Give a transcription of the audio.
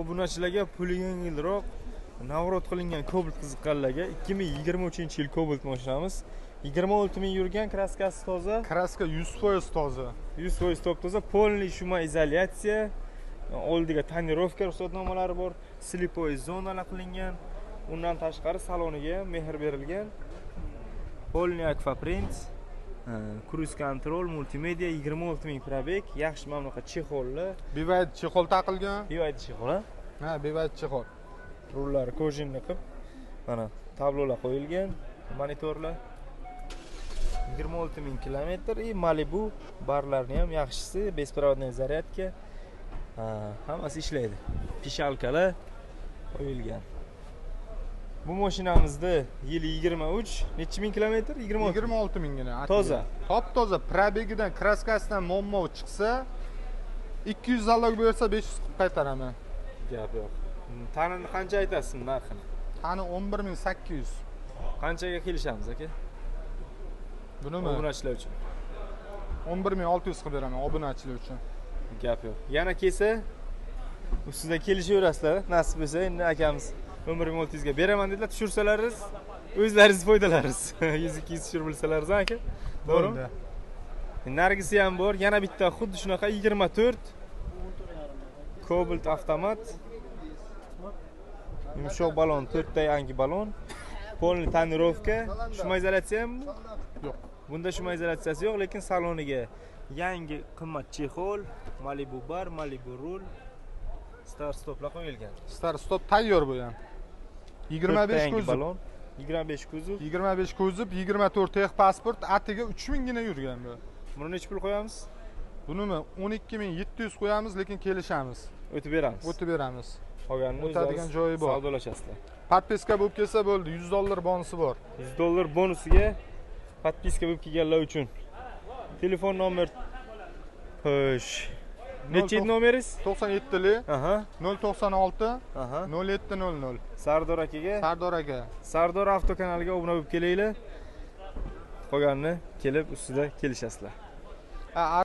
Obunachilarga puli yengilroq, наворот qilingan Cobalt qiziqqanlarga 2023-yil Cobalt mashinamiz. 26 ming yurgan, краска si toza. Краска 100% toza. 100% top toza, полный шумоизоляция, oldiga тонировка ruxsatnomalari bor, слепой zonalar qilingan. Undan tashqari saloniga ham mehr berilgan. Полный аквапринт, круиз контроль, multimedia, 26 ming пробег, yaxshi mana bunaqa чехол lar. BYD чехол taqilgan. BYD чехол, a? Ha, BYD чехол. Rullari кожаный qilib, mana tablolar qo'yilgan, monitorlar. 26 ming kilometr и Malibu barlarni ham yaxshisi, беспроводная зарядка. Ha, hammasi ishlaydi. Пищалка lar qo'yilgan. Bu mashinamizni yili 23, necha ming kilometr? 26. 26 minggina. Toza. Top toza. Пробег idan, краска sidan muammo chiqsa, 200 залог bersa, 500 qilib qaytaraman. Gap yo'q. Tanini qancha aytasiz narxini? Tani 11 800. Qanchaga kelishamiz, aka? Bunimi? Obunachilar uchun. 11 600 qilib beraman obunachilar uchun. Gap yo'q. Yana kelsa ustida kelishaverasizlar, nasib bo'lsa. Endi akamiz 11 600 ga beraman dedilar, tushirsalaringiz o'zlaringiz foydalaringiz. 100-200 tushirib bilsalaringiz, aka. To'g'rimi? Bo'ldi. Nargisi ham bor, yana bitta xuddi shunaqa 24 Cobalt avtomat. Yumshoq balon, to'rtta yangi balon. Полный тонировка, шумоизоляция ham Yo'q. Bunda шумоизоляция si yo'q, lekin saloniga yangi qimmat чехол, Malibu bar, Malibu rul, start stoplar qo'yilgan. Start stop tayyor bu ham. To'rtta 25 yangi kuzov. Balon, 25 kuzov. 25 kuzov, 24 техпаспорт, atiga 3000 gina yurgan bu. Buni necha pul qo'yamiz? Bunimi 12 700 qo'yamiz, lekin kelishamiz. O'tib beramiz. O'tib beramiz. Qolganini O'tadigan o'zlaringiz joyi bor. savdolashasizlar. Подписка bo'lib kelsa bo'ldi, 100 dollar bonusi bor. 100 dollar bonusiga подписка bo'lib kelganlar uchun. Telefon nomer. Xo'sh. Necha edi nomeringiz? 97lik 096 0700. Sardor akaga. Sardor aka. Sardor avto kanaliga obuna bo'lib kelinglar. Qolganini kelib ustida kelishasizlar. Ha.